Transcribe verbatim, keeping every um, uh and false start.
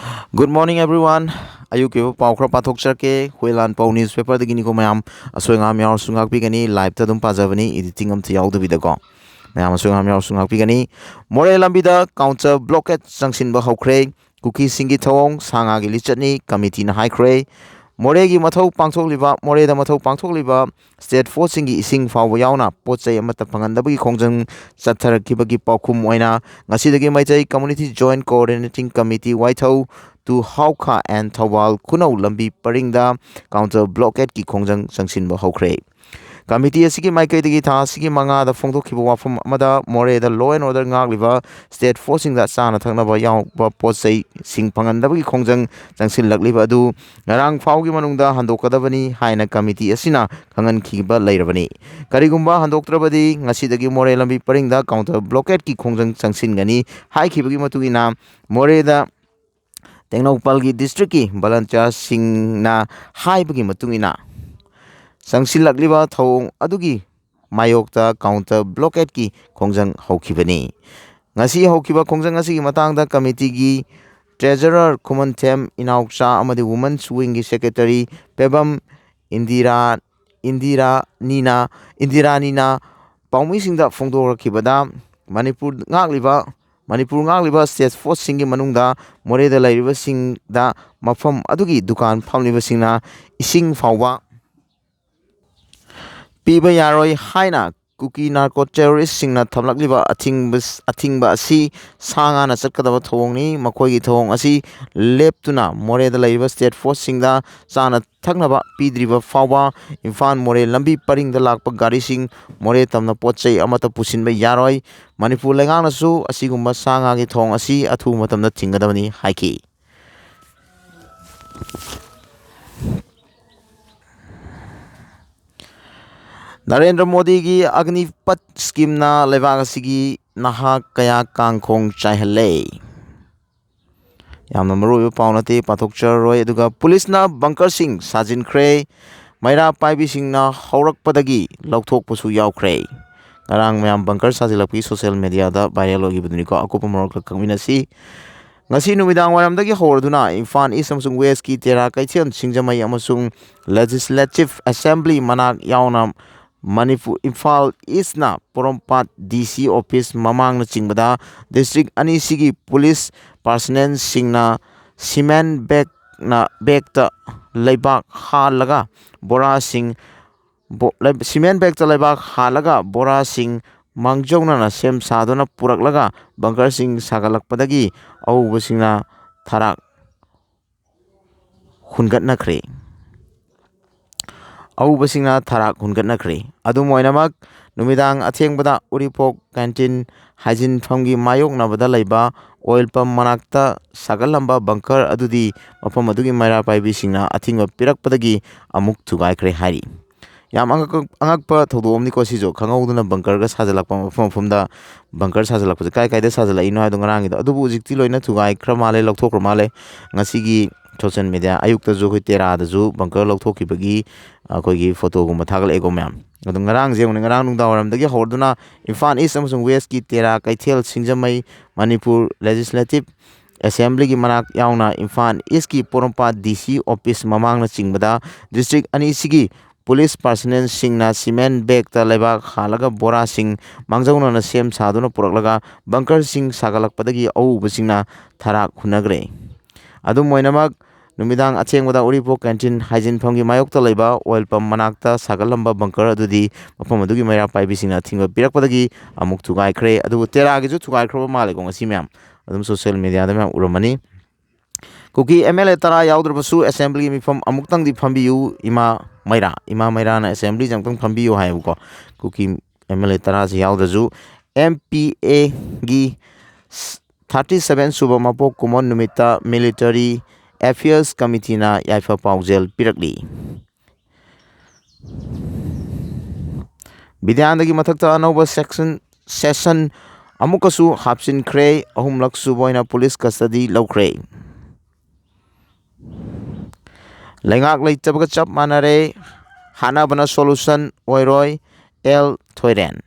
Good morning everyone. ꯑꯌꯨꯛꯀꯤ ꯑꯣꯏꯕ ꯄꯥꯎ ꯈꯔ ꯄꯥꯊꯣꯛꯆꯔꯛꯀꯦ꯫ ꯍꯨꯏꯂꯥꯟ ꯄꯥꯎ ꯅ꯭ꯌꯨꯁ ꯄꯦꯄꯔꯗꯒꯤꯅꯤꯀꯣ ꯃꯌꯥꯝ꯫ ꯑꯁꯣꯏ ꯑꯉꯥꯝ ꯌꯥꯎꯔꯁꯨ ꯉꯥꯛꯄꯤꯒꯅꯤ꯫ ꯂꯥꯏꯞꯇ ꯑꯗꯨꯝ ꯄꯥꯖꯕꯅꯤ, ꯏꯗꯤꯇꯤꯡ ꯑꯝꯇ ꯌꯥꯎꯗꯕꯤꯗꯀꯣ꯫ ꯃꯌꯥꯝ ꯑꯁꯣꯏ ꯑꯉꯥꯝ ꯌꯥꯎꯔꯁꯨ ꯉꯥꯛꯄꯤꯒꯅꯤ꯫ ꯃꯣꯔꯦ ꯂꯝꯕꯤꯗ ꯀꯥꯎꯟꯇꯔ ꯕ꯭ꯂꯣꯀꯦꯠ ꯆꯪꯁꯤꯟꯕ ꯍꯧꯈ꯭ꯔꯦ꯫ ꯀꯨꯀꯤꯁꯤꯡꯒꯤ ꯊꯧꯑꯣꯡ ꯁꯥ ꯉꯥꯒꯤ ꯂꯤꯆꯠꯅꯤ, ꯀꯃꯤꯇꯤꯅ ꯍꯥꯏꯈ꯭ꯔꯦ꯫ ꯃꯣꯔꯦꯒꯤ ꯃꯊꯧ ꯄꯥꯡꯊꯣꯛꯂꯤꯕ, ꯃꯣꯔꯦꯗ ꯃꯊꯧ ꯄꯥꯡꯊꯣꯛꯂꯤꯕ ꯁ꯭ꯇꯦꯠ ꯐꯣꯔꯁꯁꯤꯡꯒꯤ ꯏꯁꯤꯡ ꯐꯥꯎꯕ ꯌꯥꯎꯅ ꯄꯣꯠ ꯆꯩ ꯑꯃꯠꯇ ꯐꯪꯍꯟꯗꯕꯒꯤ ꯈꯣꯡꯖꯪ ꯆꯠꯊꯔꯛꯈꯤꯕꯒꯤ ꯄꯥꯎꯈꯨꯝ ꯑꯣꯏꯅ ꯉꯁꯤꯗꯒꯤ Meitei Community Joint Coordinating Committee, ꯋꯥꯏꯊꯧ to ꯍꯥꯎꯈꯥ and Thoubal ꯈꯨꯅꯧ ꯂꯝꯕꯤ ꯄꯔꯤꯡꯗ ꯀꯥꯎꯟꯇꯔ ꯕ꯭ꯂꯣꯀꯦꯠꯀꯤ ꯈꯣꯡꯖꯪ ꯆꯪꯁꯤꯟꯕ ꯍꯧꯈ꯭ꯔꯦ꯫ ꯀꯃꯤꯇꯤ ꯑꯁꯤꯒꯤ ꯃꯥꯏꯀꯩꯗꯒꯤ ꯊꯥ ꯑꯁꯤꯒꯤ ꯃꯉꯥꯗ ꯐꯣꯡꯗꯣꯛꯈꯤꯕ ꯋꯥꯐꯝ ꯑꯃꯗ ꯃꯣꯔꯦꯗ law and order ꯉꯥꯛꯂꯤꯕ ꯁ꯭ꯇꯦꯠ ꯐꯣꯔꯁꯁꯤꯡꯗ ꯆꯥꯅ ꯊꯛꯅꯕ ꯌꯥꯎꯕ ꯄꯣꯠ ꯆꯩꯁꯤꯡ ꯐꯪꯍꯟꯗꯕꯒꯤ ꯈꯣꯡꯖꯪ ꯆꯪꯁꯤꯜꯂꯛꯂꯤꯕ ꯑꯗꯨ ꯉꯔꯥꯡ ꯐꯥꯎꯒꯤ ꯃꯅꯨꯡꯗ ꯍꯟꯗꯣꯛꯀꯗꯕꯅꯤ ꯍꯥꯏꯅ ꯀꯃꯤꯇꯤ ꯑꯁꯤꯅ ꯈꯪꯍꯟꯈꯤꯕ ꯂꯩꯔꯕꯅꯤ꯫ ꯀꯔꯤꯒꯨꯝꯕ ꯍꯟꯗꯣꯛꯇ꯭ꯔꯕꯗꯤ ꯉꯁꯤꯗꯒꯤ ꯃꯣꯔꯦ ꯂꯝꯕꯤ ꯄꯔꯤꯡꯗ ꯀꯥꯎꯟꯇꯔ ꯕ꯭ꯂꯣꯀꯦꯠꯀꯤ ꯈꯣꯡꯖꯪ ꯆꯪꯁꯤꯟꯒꯅꯤ ꯍꯥꯏꯈꯤꯕꯒꯤ ꯃꯇꯨꯡ ꯏꯟꯅ ꯃꯣꯔꯦꯗ ꯇꯦꯡꯅꯧꯄꯜꯒꯤ ꯗꯤꯁꯇ꯭ꯔꯤꯛꯀꯤ ꯚꯣꯂꯟꯇꯤꯌꯔꯁꯤꯡꯅ ꯍꯥꯏꯕꯒꯤ ꯃꯇꯨꯡ ꯏꯟꯅ ꯆꯪꯁꯤꯜꯂꯛꯂꯤꯕ ꯊꯧꯑꯣꯡ ꯑꯗꯨꯒꯤ ꯃꯥꯌꯣꯛꯇ ꯀꯥꯎꯟꯇꯔ ꯕ꯭ꯂꯣꯀꯦꯠꯀꯤ ꯈꯣꯡꯖꯪ ꯍꯧꯈꯤꯕꯅꯤ꯫ ꯉꯁꯤ ꯍꯧꯈꯤꯕ ꯈꯣꯡꯖꯪ ꯑꯁꯤꯒꯤ ꯃꯇꯥꯡꯗ ꯀꯃꯤꯇꯤꯒꯤ ꯇ꯭ꯔꯦꯖꯔꯔ ꯈꯨꯃꯟꯊꯦꯝ ꯏꯅꯥꯎꯆꯥ ꯑꯃꯗꯤ ꯋꯨꯃꯟꯁ ꯋꯤꯡꯒꯤ ꯁꯦꯀ꯭ꯔꯦꯇꯔꯤ ꯄꯦꯕꯝ ꯏꯟꯗꯤꯔꯥ, ꯏꯟꯗꯤꯔꯥꯅꯤꯅ, ꯏꯟꯗꯤꯔꯥꯅꯤꯅ ꯄꯥꯎꯃꯤꯁꯤꯡꯗ ꯐꯣꯡꯗꯣꯔꯛꯈꯤꯕꯗ, ꯃꯅꯤꯄꯨꯔ ꯉꯥꯛꯂꯤꯕ, ꯃꯅꯤꯄꯨꯔ ꯉꯥꯛꯂꯤꯕ ꯁ꯭ꯇꯦꯠ ꯐꯣꯔꯁꯁꯤꯡꯒꯤ ꯃꯅꯨꯡꯗ ꯃꯣꯔꯦꯗ ꯂꯩꯔꯤꯕꯁꯤꯡꯗ ꯃꯐꯝ ꯑꯗꯨꯒꯤ ꯗꯨꯀꯥꯟ ꯐꯝꯂꯤꯕꯁꯤꯡꯅ ꯏꯁꯤꯡ ꯐꯥꯎꯕ ꯄꯤꯕ ꯌꯥꯔꯣꯏ ꯍꯥꯏꯅ ꯀꯨꯀꯤ ꯅꯥꯔꯀꯣ ꯇꯦꯔꯣꯔꯤꯁꯁꯤꯡꯅ ꯊꯝꯂꯛꯂꯤꯕ ꯑꯊꯤꯡꯕ, ꯑꯊꯤꯡꯕ ꯑꯁꯤ ꯁꯥ ꯉꯥꯅ ꯆꯠꯀꯗꯕ ꯊꯧꯑꯣꯡꯅꯤ꯫ ꯃꯈꯣꯏꯒꯤ ꯊꯧꯑꯣꯡ ꯑꯁꯤ ꯂꯦꯞꯇꯨꯅ ꯃꯣꯔꯦꯗ ꯂꯩꯔꯤꯕ ꯁ꯭ꯇꯦꯠ ꯐꯣꯔꯁꯁꯤꯡꯗ ꯆꯥꯅ ꯊꯛꯅꯕ ꯄꯤꯗ꯭ꯔꯤꯕ ꯐꯥꯎꯕ ꯏꯝꯐꯥꯜ ꯃꯣꯔꯦ ꯂꯝꯕꯤ ꯄꯔꯤꯡꯗ ꯂꯥꯛꯄ ꯒꯥꯔꯤꯁꯤꯡ ꯃꯣꯔꯦ ꯇꯝꯅ ꯄꯣꯠ ꯆꯩ ꯑꯃꯠꯇ ꯄꯨꯁꯤꯟꯕ ꯌꯥꯔꯣꯏ꯫ ꯃꯅꯤꯄꯨꯔ ꯂꯩꯉꯥꯛꯅꯁꯨ ꯑꯁꯤꯒꯨꯝꯕ ꯁꯥ ꯉꯥꯒꯤ ꯊꯧꯑꯣꯡ ꯑꯁꯤ ꯑꯊꯨꯕ ꯃꯇꯝꯗ ꯊꯤꯡꯒꯗꯕꯅꯤ ꯍꯥꯏꯈꯤ꯫ ꯅꯔꯦꯟꯗ꯭ꯔ ꯃꯣꯗꯤꯒꯤ ꯑꯒꯅꯤꯄꯠ ꯁ꯭ꯀꯤꯝꯅ ꯂꯩꯕꯥꯛ ꯑꯁꯤꯒꯤ ꯅꯍꯥ ꯀꯌꯥ ꯀꯥꯡꯈꯣꯡ ꯆꯥꯏꯍꯜꯂꯦ꯫ ꯌꯥꯝꯅ ꯃꯔꯨꯑꯣꯏꯕ ꯄꯥꯎ ꯅꯠꯇꯦ, ꯄꯥꯊꯣꯛꯆꯔꯔꯣꯏ꯫ ꯑꯗꯨꯒ ꯄꯨꯂꯤꯁꯅ ꯕꯪꯀꯔꯁꯤꯡ ꯁꯥꯖꯤꯟꯈ꯭ꯔꯦ꯫ ꯃꯩꯔꯥ ꯄꯥꯏꯕꯤꯁꯤꯡꯅ ꯍꯧꯔꯛꯄꯗꯒꯤ ꯂꯧꯊꯣꯛꯄꯁꯨ ꯌꯥꯎꯈ꯭ꯔꯦ꯫ ꯉꯔꯥꯡ ꯃꯌꯥꯝ ꯕꯪꯀꯔ ꯁꯥꯖꯤꯜꯂꯛꯄꯒꯤ ꯁꯣꯁꯤꯌꯦꯜ ꯃꯦꯗꯤꯌꯥꯗ ꯚꯥꯏꯔꯦꯜ ꯑꯣꯏꯈꯤꯕꯗꯨꯅꯤꯀꯣ꯫ ꯑꯀꯨꯞꯄ ꯃꯔꯣꯜ ꯈꯔ ꯈꯪꯃꯤꯟꯅꯁꯤ꯫ ꯉꯁꯤ ꯅꯨꯃꯤꯗꯥꯡ ꯋꯥꯏꯔꯝꯗꯒꯤ ꯍꯧꯔꯗꯨꯅ ꯏꯝꯐꯥꯜ ꯏꯁ ꯑꯃꯁꯨꯡ ꯋꯦꯁꯀꯤ ꯇꯦꯔꯥ ꯀꯩꯊꯦꯜ ꯁꯤꯡꯖꯃꯩ ꯑꯃꯁꯨꯡ ꯂꯦꯖꯤꯁꯂꯦꯇꯤꯚ ꯑꯦꯁꯦꯝꯕ꯭ꯂꯤ ꯃꯅꯥꯛ ꯌꯥꯎꯅ ꯃꯅꯤꯄꯨꯔ, ꯏꯝꯐꯥꯜ ꯏꯁꯅ ꯄꯣꯔꯣꯝꯄꯥꯠ ꯗꯤ ꯁꯤ ꯑꯣꯐꯤꯁ ꯃꯃꯥꯡꯅꯆꯤꯡꯕꯗ ꯗꯤꯁꯇ꯭ꯔꯤꯛ ꯑꯅꯤꯁꯤꯒꯤ ꯄꯨꯂꯤꯁ ꯄꯥꯔꯁꯅꯦꯜꯁꯤꯡꯅ ꯁꯤꯃꯦꯟ ꯕꯦꯒꯅ, ꯕꯦꯒꯇ ꯂꯩꯕꯥꯛ ꯍꯥꯜꯂꯒ ꯕꯣꯔꯥꯁꯤꯡ, ꯕꯣ-, ꯂꯩ-, ꯁꯤꯃꯦꯟ ꯕꯦꯒꯇ ꯂꯩꯕꯥꯛ ꯍꯥꯜꯂꯒ ꯕꯣꯔꯥꯁꯤꯡ ꯃꯥꯡꯖꯧꯅꯅ ꯁꯦꯝ ꯁꯥꯗꯨꯅ ꯄꯨꯔꯛꯂꯒ ꯕꯪꯀꯔꯁꯤꯡ ꯁꯥꯒꯠꯂꯛꯄꯗꯒꯤ ꯑꯎꯕꯁꯤꯡꯅ ꯊꯔꯥꯛ ꯍꯨꯟꯒꯠꯅꯈ꯭ꯔꯦ꯫ ꯑꯎꯕꯁꯤꯡꯅ ꯊꯔꯥꯛ ꯍꯨꯟꯒꯠꯅꯈ꯭ꯔꯦ꯫ ꯑꯗꯨꯝ ꯑꯣꯏꯅꯃꯛ, ꯅꯨꯃꯤꯗꯥꯡ ꯑꯊꯦꯡꯕꯗ ꯎꯔꯤꯄꯣꯛ ꯀꯦꯟꯇꯤꯟ ꯍꯥꯏꯖꯤꯟꯐꯝꯒꯤ ꯃꯥꯌꯣꯛꯅꯕꯗ ꯂꯩꯕ ꯑꯣꯏꯜ ꯄꯝ ꯃꯅꯥꯛꯇ ꯁꯥꯒꯠꯂꯝꯕ ꯕꯪꯀꯔ ꯑꯗꯨꯗꯤ ꯃꯐꯝ ꯑꯗꯨꯒꯤ ꯃꯩꯔꯥ ꯄꯥꯏꯕꯤꯁꯤꯡꯅ ꯑꯊꯤꯡꯕ ꯄꯤꯔꯛꯄꯗꯒꯤ ꯑꯃꯨꯛ ꯊꯨꯒꯥꯏꯈ꯭ꯔꯦ ꯍꯥꯏꯔꯤ꯫ ꯌꯥꯝ ꯑꯉꯛ-, ꯑꯉꯛꯄ ꯊꯧꯗꯣꯛ ꯑꯃꯅꯤꯀꯣ ꯁꯤꯁꯨ, ꯈꯪꯍꯧꯗꯅ ꯕꯪꯀꯔꯒ ꯁꯥꯖꯜꯂꯛꯄ, ꯃꯐꯝ ꯃꯐꯝꯗ ꯕꯪꯀꯔ ꯁꯥꯖꯜꯂꯛꯄꯁꯦ꯫ ꯀꯥꯏ ꯀꯥꯏꯗ ꯁꯥꯖꯜꯂꯛꯏꯅꯣ ꯍꯥꯏꯗꯣ ꯉꯔꯥꯡꯒꯤꯗꯣ, ꯑꯗꯨꯕꯨ ꯍꯧꯖꯤꯛꯇꯤ ꯂꯣꯏꯅ ꯊꯨꯒꯥꯏꯈ꯭ꯔ ꯃꯥꯜꯂꯦ, ꯂꯧꯊꯣꯛꯈ꯭ꯔ ꯃꯥꯜꯂꯦ꯫ ꯉꯁꯤꯒꯤ ꯁꯣꯁꯦꯜ ꯃꯦꯗꯤꯌꯥ ꯑꯌꯨꯛꯇꯁꯨ ꯑꯩꯈꯣꯏ ꯇꯦꯔꯥꯗꯁꯨ ꯕꯪꯀꯔ ꯂꯧꯊꯣꯛꯈꯤꯕꯒꯤ ꯑꯩꯈꯣꯏꯒꯤ ꯐꯣꯇꯣꯒꯨꯝꯕ ꯊꯥꯒꯠꯂꯛꯑꯦꯀꯣ ꯃꯌꯥꯝ꯫ ꯑꯗꯣ ꯉꯔꯥꯡꯁꯦ ꯌꯦꯡꯉꯨꯅꯦ, ꯉꯔꯥꯡ ꯅꯨꯡꯗꯥꯡ ꯋꯥꯏꯔꯝꯗꯒꯤ ꯍꯧꯔꯗꯨꯅ ꯏꯝꯐꯥꯜ ꯏꯁ ꯑꯃꯁꯨꯡ ꯋꯦꯁꯀꯤ ꯇꯦꯔꯥ ꯀꯩꯊꯦꯜ ꯁꯤꯡꯖꯃꯩ, ꯃꯅꯤꯄꯨꯔ ꯂꯦꯖꯤꯁꯂꯦꯇꯤꯚ ꯑꯦꯁꯦꯝꯕ꯭ꯂꯤꯒꯤ ꯃꯅꯥꯛ ꯌꯥꯎꯅ ꯏꯝꯐꯥꯜ ꯏꯁꯀꯤ ꯄꯣꯔꯣꯝꯄꯥꯠ ꯗꯤ ꯁꯤ ꯑꯣꯐꯤꯁ ꯃꯃꯥꯡꯅꯆꯤꯡꯕꯗ ꯗꯤꯁꯇ꯭ꯔꯤꯛ ꯑꯅꯤꯁꯤꯒꯤ ꯄꯨꯂꯤꯁ ꯄꯥꯔꯁꯅꯦꯜꯁꯤꯡꯅ ꯁꯤꯃꯦꯟ ꯕꯦꯒꯇ ꯂꯩꯕꯥꯛ ꯍꯥꯜꯂꯒ ꯕꯣꯔꯥꯁꯤꯡ ꯃꯥꯡꯖꯧꯅꯅ ꯁꯦꯝ ꯁꯥꯗꯨꯅ ꯄꯨꯔꯛꯂꯒ ꯕꯪꯀꯔꯁꯤꯡ ꯁꯥꯒꯠꯂꯛꯄꯗꯒꯤ ꯑꯎꯕꯁꯤꯡꯅ ꯊꯔꯥꯛ ꯍꯨꯟꯅꯈ꯭ꯔꯦ꯫ ꯑꯗꯨꯝ ꯑꯣꯏꯅꯃꯛ, ꯅꯨꯃꯤꯗꯥꯡ ꯑꯊꯦꯡꯕꯗ ꯎꯔꯤꯄꯣꯛ ꯀꯦꯟꯇꯤꯟ ꯍꯥꯏꯖꯤꯟꯐꯝꯒꯤ ꯃꯥꯌꯣꯛꯇ ꯂꯩꯕ ꯑꯣꯏꯜ ꯄꯝ ꯃꯅꯥꯛꯇ ꯁꯥꯒꯠꯂꯝꯕ ꯕꯪꯀꯔ ꯑꯗꯨꯗꯤ ꯃꯐꯝ ꯑꯗꯨꯒꯤ ꯃꯩꯔꯥ ꯄꯥꯏꯕꯤꯁꯤꯡꯅ ꯑꯊꯤꯡꯕ ꯄꯤꯔꯛꯄꯗꯒꯤ ꯑꯃꯨꯛ ꯊꯨꯒꯥꯏꯈ꯭ꯔꯦ꯫ ꯑꯗꯨꯕꯨ ꯇꯦꯔꯥꯒꯤꯁꯨ ꯊꯨꯒꯥꯏꯈ꯭ꯔꯕ ꯃꯥꯜꯂꯦꯀꯣ ꯉꯁꯤ ꯃꯌꯥꯝ, ꯑꯗꯨꯝ ꯁꯣꯁꯦꯜ ꯃꯦꯗꯤꯌꯥꯗ ꯃꯌꯥꯝ ꯎꯔꯝꯃꯅꯤ꯫ ꯀꯨꯀꯤ ꯑꯦꯝ ꯑꯦꯜ ꯑꯦ ꯇꯔꯥ ꯌꯥꯎꯗ꯭ꯔꯕꯁꯨ ꯑꯦꯁꯦꯝꯕ꯭ꯂꯤꯒꯤ ꯃꯤꯐꯝ ꯑꯃꯨꯛꯇꯪꯗꯤ ꯐꯝꯕꯤꯌꯨ ꯏꯃꯥ ꯃꯩꯔꯥ, ꯏꯃꯥ ꯃꯩꯔꯥꯅ ꯑꯦꯁꯦꯝꯕ꯭ꯂꯤꯁꯦ ꯑꯃꯨꯛꯇꯪ ꯐꯝꯕꯤꯌꯨ ꯍꯥꯏꯌꯦꯕꯀꯣ꯫ ꯀꯨꯀꯤ ꯑꯦꯝ ꯑꯦꯜ ꯑꯦ ꯇꯔꯥꯁꯤ ꯌꯥꯎꯗ꯭ꯔꯁꯨ ꯑꯦꯝ ꯄꯤ ꯑꯦꯒꯤ ꯊꯥꯔꯇꯤ ꯁꯚꯦꯟ ꯁꯨꯕ ꯃꯄꯣꯛ ꯀꯨꯝꯑꯣꯟ ꯅꯨꯃꯤꯠꯇ ꯃꯤꯂꯤꯇꯔꯤ ꯑꯦꯐꯤꯌꯔꯁ ꯀꯃꯤꯇꯤꯅ ꯌꯥꯏꯐ ꯄꯥꯎꯖꯦꯜ ꯄꯤꯔꯛꯂꯤ꯫ ꯕꯤꯗ꯭ꯌꯥꯅꯟꯗꯒꯤ ꯃꯊꯛꯇ ꯑꯅꯧꯕ ꯁꯦꯛꯁꯟ, ꯁꯦꯁꯟ ꯑꯃꯨꯛꯀꯁꯨ ꯍꯥꯞꯆꯤꯟꯈ꯭ꯔꯦ꯫ ꯑꯍꯨꯝꯂꯛ ꯁꯨꯕ ꯑꯣꯏꯅ ꯄꯨꯂꯤꯁ ꯀꯁꯇꯗꯤ ꯂꯧꯈ꯭ꯔꯦ꯫ ꯂꯩꯉꯥꯛ ꯂꯩꯇꯕꯒ ꯆꯞ ꯃꯥꯟꯅꯔꯦ, ꯍꯥꯠꯅꯕꯅ ꯁꯣꯂꯨꯁꯟ ꯑꯣꯏꯔꯣꯏ, ꯑꯦꯜ ꯊꯣꯏꯔꯦꯟ꯫